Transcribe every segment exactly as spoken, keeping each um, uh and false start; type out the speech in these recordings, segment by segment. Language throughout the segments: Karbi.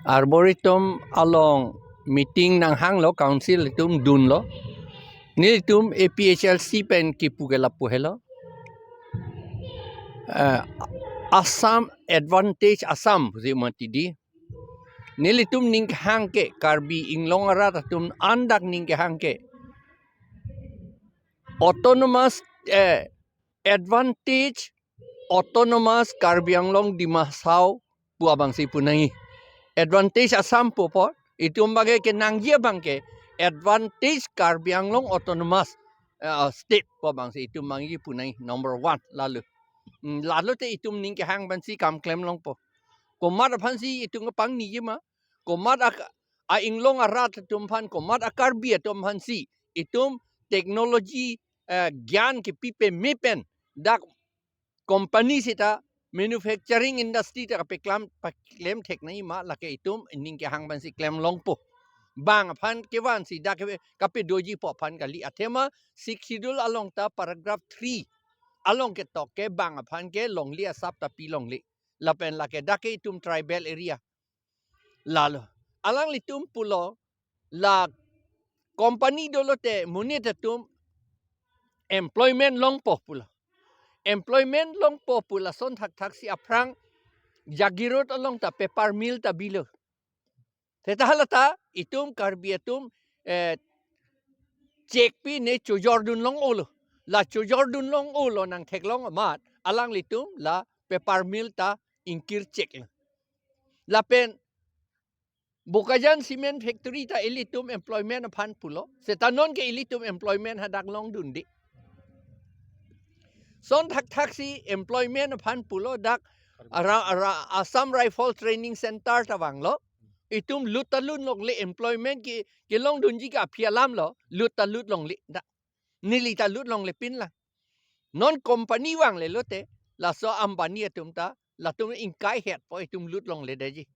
Arboretum along meeting nanghanglo, council atum dunlo. Nelitum A P H L C pen kipu ke lapu helo. Eh, Assam Advantage Assam pusi mati di. Nelitum ning kehang ke, Karbi Anglong arat atum an dak ning kehang ke, autonomous, eh, Advantage Autonomous Karbi Anglong Dima Hasao pu abangsi pu nangji. Advantage Assam pu apot, itum abangke kenangji abangke Advantage Karbi Anglong Autonomous, eh, State pu abangsi itum abangke pu nangji, number one lalo. Hmm, lalo te itum ning kehang aphansi kam klem longpo. Komat aphansi itum kepangniji ma, komat ak-, a-Anglong arat atum aphan, komat a-Karbi atum aphansi itum technology, eh, gyan kepi peme pen dak company seta, manufacturing industry ta kapeklam, paklem thek nangji ma, lake itum ning kehang aphansi klem longpo. Bang aphan kevansi dak ke kapedoji pu aphan kali, athema Sixth Schedule along ta paragraph three along ketok ke bang aphan ke longle asap ta pi longle. Lapen lake dak ke itum tribal area. Lalo alanglitum pulo, la company dolo te monit atum employment longpo pulo. Employment longpo pu lason thakthaksi aphrang Jagiroad along ta paper mill ta bilo. Seta hala ta itum Karbi atum, eh, chekpi ne chojordun long-olo. La chojordun long-olo nangtheklong amat alanglitum la paper mill ta ingkir cheklo. Lapen Bokajan Cement Factory ta ilitum employment aphan pulo. Seta non ke ilitum employment hadak longdunde. Son thakthaksi employment aphan pulo dak ara, ara Assam Rifle Training Center ta vanglo. Itum lut ta lut longle, employment ke, kelongdunji ke aphi alam lo, lut ta lut longle. Dak neli ta lut longle pinlang. Non company vangle lote, laso Ambani atum ta, latum ingkai hetpo itum lut longledetji.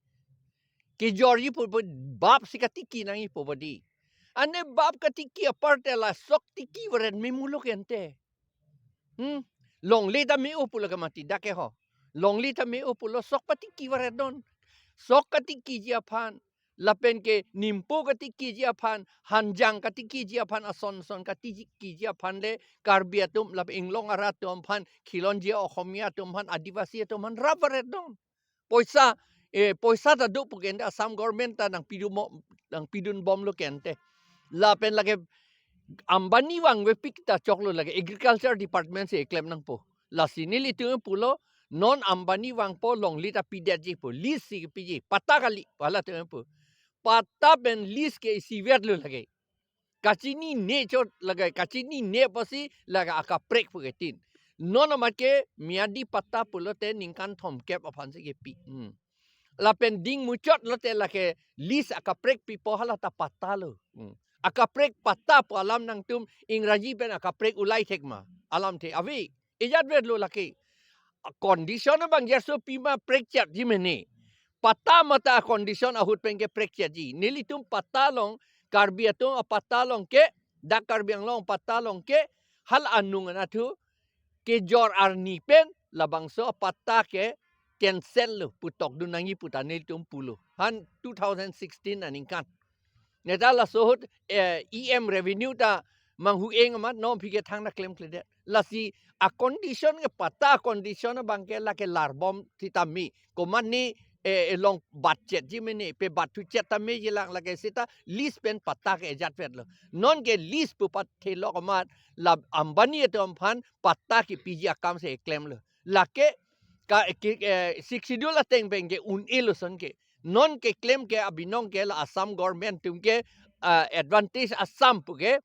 Kejorji pu pu bap si katiki nangjipo bodi. Ane bap katiki apar te la sok tiki varet me mulo ke ante. Hmm? Longle ta me-o pulo ke mati dak ke ho. Longle ta me-o pulo sok patiki varet non. Sok katikiji aphan, lapen ke nimpo katikiji aphan, hanjang katikiji aphan, ason son katikiji aphan le Karbi atum lapen Anglong arat atum aphan, khilonjia Oxomiya atum aphan, Adivasi atum aphan rap varet non. Poisa, eh, poisa ta do pu ke ante Assam government ta nangpidun mo, nangpidun bomlo ke ante. Lapen lake Ambani vangvepik ta choklo, lake Agriculture Department si eklem nangpo. Lasi nelitum pulo, non Ambani vangpo longle ta pidetji pu, lease si piji, patta kali pu halatum pu. Patta pen lease ke isivetlo lake. Kachinine chot lake, kachinine apotsi lake akaprek pu ketin. Non amat ke miyadi patta pulote ningkan thomkep aphansi kepi. Hmm. Lapen ding muchot lote lake lease akaprek pipo, hala ta patta lo. Hmm. Akaprek patta pu alam nangtum Ingraji pen akaprek ulai thek ma? Alamthe ave. Ejat vetlo lake. Condition abang jaso pima prekchetji mene. Patta mata condition ahut pen ke prekchetji. Nelitum patta along, Karbi atum apatta along ke, dak Karbi Anglong patta along ke, hal anung anathu kejor arni pen labangso apatta ke cancel lo pu tokdun nangji pu ta nelitum pulo. Han two thousand sixteen aningkan. Neta laso ahut, eh, E M revenue ta manghu-eng amat non aphi ke thangta klemkledet. Lasi a-condition ke, patta a-condition abang ke lake larbom sitame. Komat ni, eh, elong batchetji mene, pe batthuchet tame jilang, lake seta lease pen patta ke ejat vetlo. Non ke lease pu patthe lok amat la Ambani atum aphan patta kepiji akam si eklemlo. Lake ka, ke, eh, Sixth Schedule ateng pen ke un-elo ason ke. Non keklem ke abinong ke la Assam government atum ke, ah, Advantage Assam pu ke,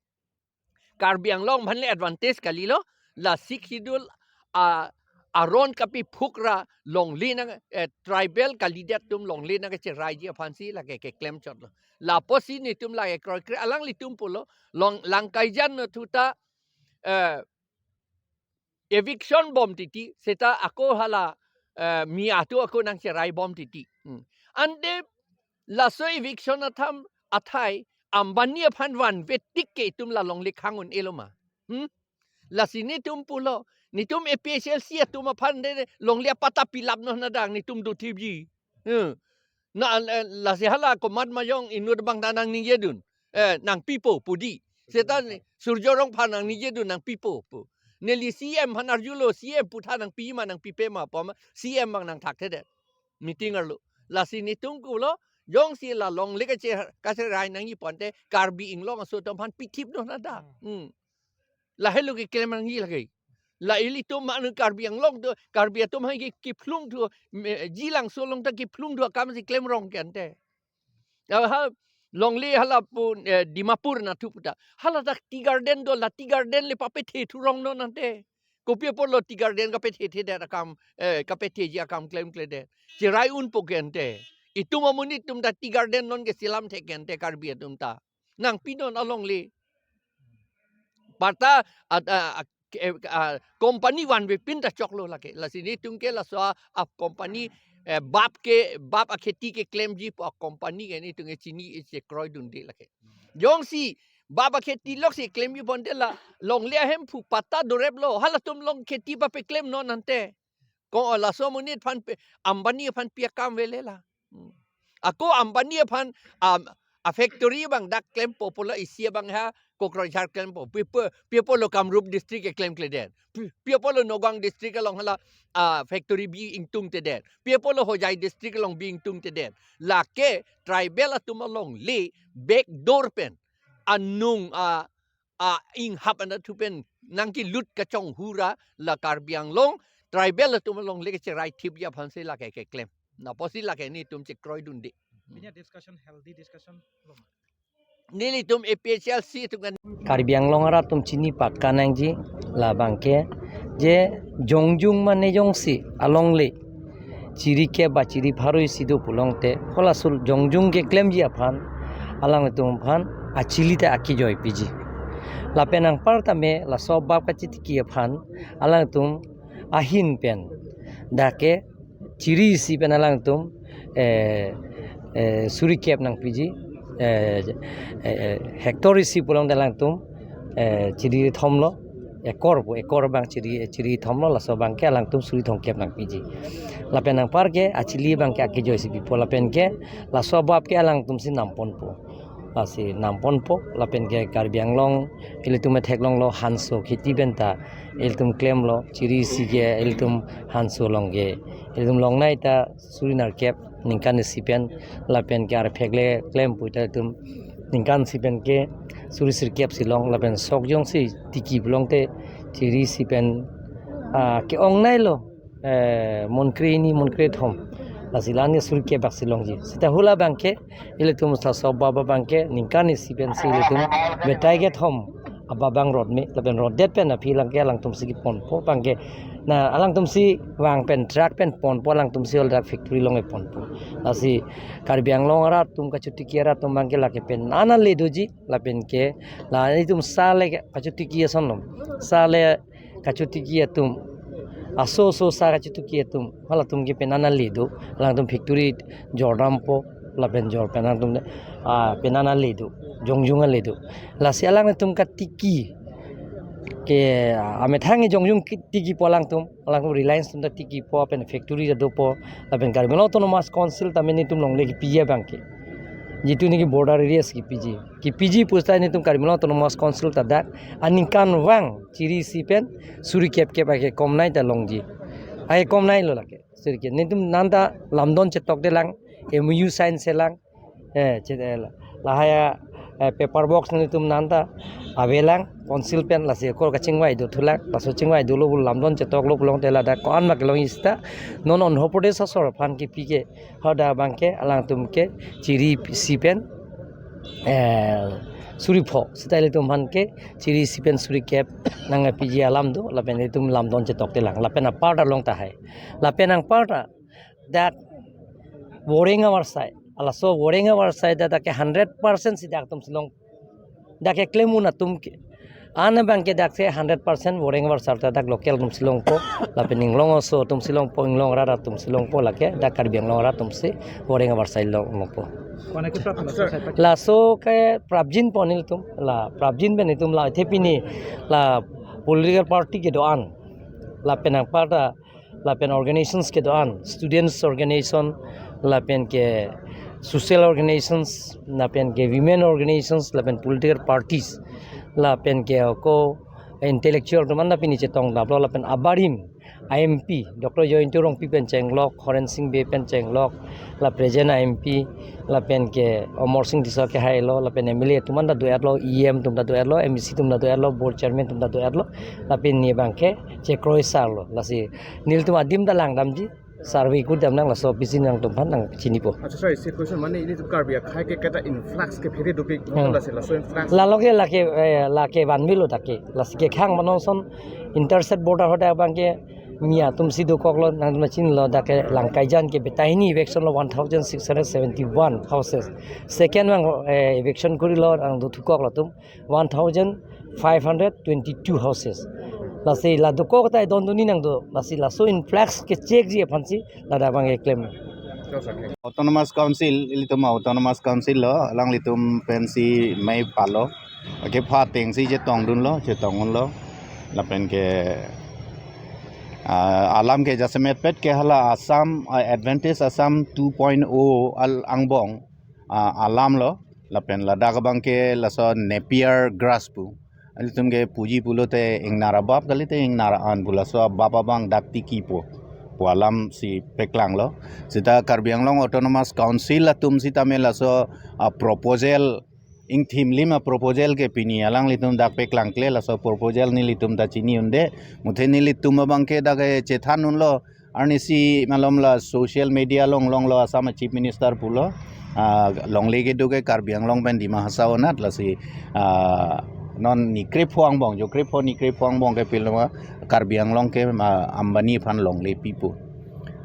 Karbi Anglong aphan le advantage kalilo, la Sixth Schedule, ah, aron kapiphuk ra longle nang, eh, tribal kalidet atum longle nangkecheraiji aphansi lake keklem chotlo. Lapusi netum lake kroikre, alanglitum pulo, long Langkaijan nathu ta, eh, eviction bom titi, seta ako hala, eh, mi atu ako nangcherai bom titi. Hmm. Ante laso eviction atham athai Ambani aphan vanvetik ke itum la longle khang un-elo ma? Hmm? Lasi netum pulo, netum A P H L C atum aphan de longle apatta pilap non, hadak netum do thipji. Hmm. Na, eh, lasi hala komat majong inut abang ta nangningjedun. Eh, nangpipo pu di. Seta Surjya Rongphar nangningjedun nangpipo pu. Neli C M aphan arjulo, C M puthot nangpi ma nangpipe ma pu ma C M abang nangthakthedet. Meeting arlo. Lasi netum kulo, jongsi la longle kache, kacherai nangji ponte, Karbi Anglong aso atum aphan pithip no nada. Hmm. Hmm. Lahelo keklem nangji lake. La ilitum manu Karbi Anglong do, Karbi atum hai ke kephlung do, me, Jilangso along ta kephlung do akam si klem rong ke ante. Ya, ha, longle hala pu, eh, Dimapur nathu puta. Hala ta tea garden do, la tea garden le papethe thurong no nante. Kopi apotlo tea garden kapethe thedet akam, eh, kapetheji akam klemkledet. Cherai unpo ke ante. Itum amonit atum ta tea garden non ke selam thek ke ante Karbi atum ta. Nangpi non alongle. Patta, at, a, a, ke, a, company vanve pin ta choklo lake. Lasi netum ke laso a, a company, eh, bap ke, bap akheti keklemji pu a company ke netum ke chini, eh, chekroidunde lake. Jongsi bap akheti loksi klemji ponte la longle ahemphu patta doreplo. Halatum along kheti papeklem non ante. Ko laso amonit aphan pe, Ambani aphan pi akam avelo la. Hmm. Ako Ambani aphan, um, a factory abang dak klempo pu la isi abang ha Kokrajhar klempo. Pi, pi, pi apotlo Kamrup district keklemkledet. Pi, pi apotlo Nagaon district along hala, ah, factory bi ingtungtedet. Pi apotlo Hojai district along bi ingtungtedet. Lake tribal atum alongle back door pen anung, ah, a inghap anta thupen nangkelut kachonghu ra la Karbi Anglong tribal atum alongle kacherai thipji aphan si lake keklem. Na apotsi lake netum chekroidunde. Pini discussion, healthy discussion lo ma? Nelitum A P H L C atum kan Karbi Anglong arat atum chini pakka nangji labang ke je jongjung mane jongsi alongle chiri kep ba chiri pharo isi do pulote, halaso jongjung keklemji aphan, alangtum aphan achili ta akejoi piji. Lapen anparta me laso bap kachetiki aphan, alangtum ahin pen, dak ke chiri isi pen alangtum, eh, eh, suri kep nangpiji, eh, eh, eh, hectare isi pulote alangtum, eh, chiri thomlo, ekor pu, ekor abang chiri, chiri thomlo, laso abang ke alangtum suri thomkep nangpiji. Lapen anpar ke achili abang ke akejoi si pipo, lapen ke laso bap ke alangtum si namponpo. Lasi namponpo, lapen ke Karbi Anglong, ilitum theklonglo Hanso kheti pen ta, ilitum klemlo, chiri isi ke, ilitum Hanso along ke, ilitum longnei ta, suri nerkep, ningkan isi pen, lapen ke arphek le klem pu ta ilitum, ningkan isi pen ke, suri sirkep si long, lapen sok jongsi tiki pulote, chiri isi pen, ah, ke-ongneilo, eh, monkre hini, monkre thom. Lasi la-an ke suri kep bak si longji. Seta hala abang ke, ilitum sa so baba abang ke, ningkan isi pen si ilitum, betai kethom, ababang rot me, lapen rotdet pen aphi lang ke, alangtum si keponpo abang ke. Na, alangtum si vang pen, truck pen ponpo, alangtum si hala dak factory along keponpo. Lasi, Karbi Anglong arat atum kachetiki arat atum abang ke lake pen, ana le doji, lapen ke, la itum sa le kachetiki ason lo. Sa le kachetiki atum, aso aso sa kachetiki atum, halatum ke pen ana le do, alangtum factory jordampo, lapen jor pen alangtum, ah, pen ana le do, jongjung ale do. Lasi alangtum katiki ke, ah, amethang jongjung ki-, tikipo alangtum, alangtum Reliance atum ta tikipo, pen factory ta dopo, lapen Karbi Anglong Autonomous Council ta me netum longle kepiji abang ke. Jitu niki border areas kepiji. Kepiji pusita netum Karbi Anglong Autonomous Council ta dak aningkanvang chiri isi pen suri kep kep ake komnei ta longji. Ake komneilo lake. Suri kep. Netum nanta lamdon chetokdelang, M O U sign selang. Eh, chet, eh, la, lahai a, eh, paper box netum nanta avelang, council pen lasi ekor kachingvai dothulang, laso chingvai dolo pu lamdon chetoklo pulote ladak ko-an ma kelongji seta, non Andhra Pradesh asor aphan kepi ke, hadak abang ke, alangtum ke, chiri isi pen, eh, suri pho, seta ilitum aphan ke, chiri isi pen suri kep, nangpiji alam do, lapen ilitum lamdon chetokdelang, lapen aparta long tahai. Lapen anparta, dak Voreng avarsai, laso Voreng avarsai dak, dak ke hundred percent si dak atum si long, dak keklem un atum ke, an abang ke dak si hundred percent Voreng avarsai ta dak local atum si longpo, lapen inglong aso atum si longpo, inglong arat atum si longpo lake, dak Karbi Anglong arat atum si Voreng avarsai long, longpo. Kona ke prapjin laso side pa? Laso ke prapjinpo nelitum, la prapjin pen itum la the pini, la political party kedo-an, lapen anparta, lapen organizations kedo-an, students organization, lapen ke social organizations, lapen ke women organizations, lapen political parties, lapen ke ako intellectual atum anta pini chetongdaplo, lapen abarim a M P Doctor Jayanta Rongpi pen chenglok, Horen Sing Bey pen chenglok, la present a M P, lapen ke Amarsing Tisso kehailo, lapen M L A atum anta do-etlo, E M atum ta do-etlo, M A C atum ta do-etlo, board chairman atum ta do-etlo, lapen ne abang ke chekroi sarlo, lasi nelitum adim ta langdamji, survey kudam nang, laso business nangtum aphan nangchinipo. Acha sir, isi question mane, ili tu Karbi akhei ke keta influx ke phere dopik, Hmm. lasi laso influx. Lalo ke lake, eh, lake vanvelo dak ke. Lasi kekhang mano son interstate border hadak abang ke mi atum si dokoklo, nangtum chinilo, dak ke Langkaijan ke beta hini eviction lo one thousand six hundred seventy-one houses. Second abang, eh, eviction kurilo nang dothukoklo atum one thousand five hundred twenty-two houses. Lasi la dokok ta don duni nangdo, lasi laso influx ke checkji aphansi ladak abang ke klem. Autonomous Council, ilitum Autonomous Council lo, alanglitum pensi mei palo. Kepha atengsi chetongdunlo, chetongdunlo. Lapen ke, ah, alam ke jasemet pet ke hala Assam, ah, Advantage Assam two point oh al angbong, ah, alam lo. Lapen ladak abang ke laso Napier grass pu. Ilitum ke puji pulote ingnar abap kalite ingnar an pu, laso abap abang dak tikipo pu alam si paklanglo. Seta Karbi Anglong Autonomous Council atum sitame laso, ah, proposal, ingthim lima proposal ke pini alanglitum dak paklangkle, laso proposal nelitum ta chini unde. Muthe nelitum abang ke dak ke chethan unlo, arnisi malom la social media along longlo, Assam Chief Minister pulo, ah, longle kedo ke Karbi Anglong pen Dima Hasao anat, lasi, ah, non ni krepho angbong, jo krepho ni krepho angbong ke piloma Karbi Anglong ke, ah, Ambani aphan longle pipo.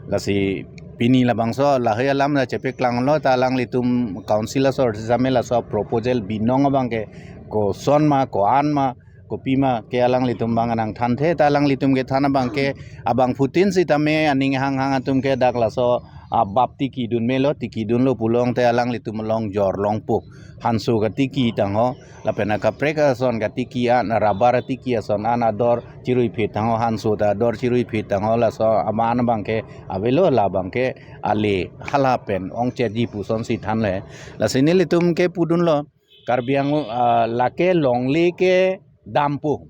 Lasi pini labangso lahei alam la chepaklanglo, ta alanglitum council asor sitame laso proposal binong abang ke koson ma, ko-an ma, kopima ke alanglitum abang nangthanthe, ta alanglitum kethan abang ke abangphutin sitame aning hanghang atum ke dak laso abap tikidun melo, tikidunlo pulote alanglitum along jor longpo. Hanso katiki tangho, lapen akaprek ason katiki an, rubber tiki ason an ador chiruiphe tangho, hanso ta ador chiruiphe tangho, laso aman abang ke avelo, labang ke ale hala pen ongchetji pusonsi thanle. Lasi nelitum ke pudunlo, Karbi Anglong, ah, lake longle ke dampo.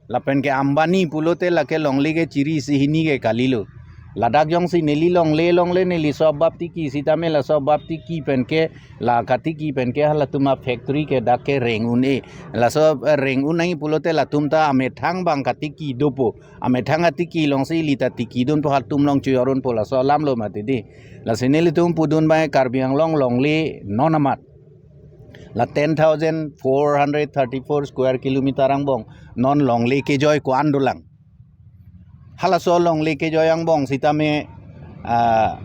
Lapen ke Ambani pulote lake longle ke chiri isi hini ke kalilo. Ladak jongsi neli longle, longle neli laso abap tiki sitame laso abap tiki pen ke, la katiki pen ke halatum a-factory ke dak ke reng un-e. Laso, eh, reng un nangji pulote latum ta amethang abang katiki dopo. Amethang atiki alongsi ili ta tikidunpo, halatum along chojor unpo, laso alam lo mati di. Lasi nelitum pudun abang Karbi Anglong longle non amat la ten thousand four hundred thirty-four square kilometer angbong non longle kejoi ko-an dolang. Halaso longle kejoi angbong sitame, ah,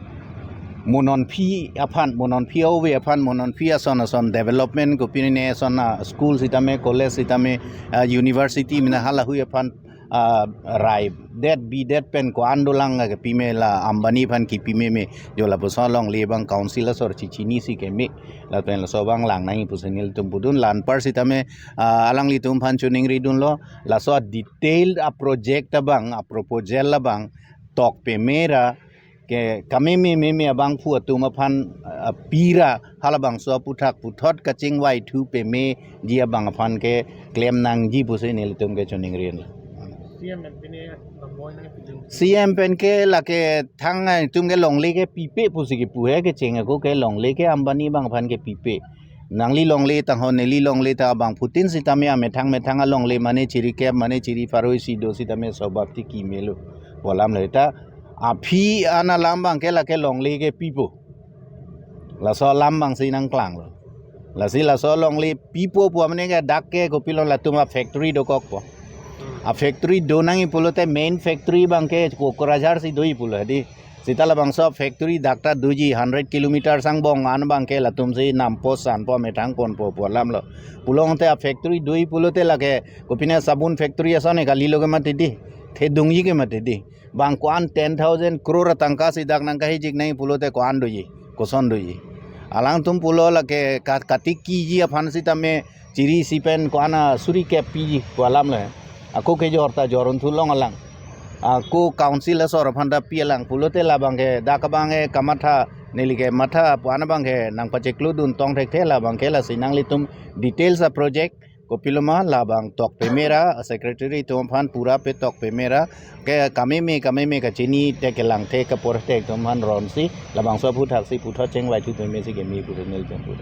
mo nonphi aphan, mo nonphi ove aphan, mo nonphi ason ason development, kopine ason, ah, school sitame, college sitame, ah, university mena halahui aphan, ah, rai det bi det pen ko-an dolang ke pime, la Ambani aphan kipimeme, jo lapuson longle abang council asor chichinisi keme, lapen laso abang lang nangji pusi nelitum pudun. La anpar sitame, ah, alanglitum aphan choningridunlo, laso detailed a-project abang, a-proposal abang tok pemera ke kameme meme abangphu atum aphan, ah, pira halabangso aphuthak puthot kachingvai thu pemeji abang aphan ke klem nangji pusi nelitum ke choningri. C M pen pine C M pen ke lake thang, eh, itum ke longle ke pipe pusi kipu he kecheng, ako ke longle ke Ambani abang aphan ke pipe. Nangli longle tangho, neli longle ta abangphutin sitame amethang methang alongle mane chirikep mane chiripharo isi do sitame laso abap tiki melo pu alam le ta. Aphi an alam abang ke lake longle ke pipo. Laso alam abangsi nangklanglo. Lasi laso longle pipo pu amene ke dak ke kopilo, latum a-factory dokokpo. A-factory do nangji pulote main factory abang ke Kokrajhar si doji pulo di. Seta labangso factory dak ta doji hundred kilometer angbong an abang ke latumsi nampo sanpo amethang ponpo pu alam lo. Pulote a-factory doji pulote lake kopine sabun factory ason e kalilo ke mati di. Thedungji ke mati di. Bang ko-an ten thousand crore atangka si dak nangkahijik nangji pulote ko-an doji, koson doji. Alangtum pulo lake ka-, katikiji aphan sitame chiri isi pen ko-an a suri kep piji pu alam le. Ako kejor ta jor un thu long alang. Ako council asor aphan ta pi alang pulote labang ke dak abang ke kamatha Neli ke matha pu-an abang ke nangpacheklo dun tong thekthe, labang ke lasi nanglitum details a project kopiloma labang tok pemera, secretary atum aphan pura pe tok pemera, ke kameme kameme kachini te kelangthe kaporte atum aphan ronsi labangso aphuthaksi puthot chengvai thu pemesi keme pu neli chengpu.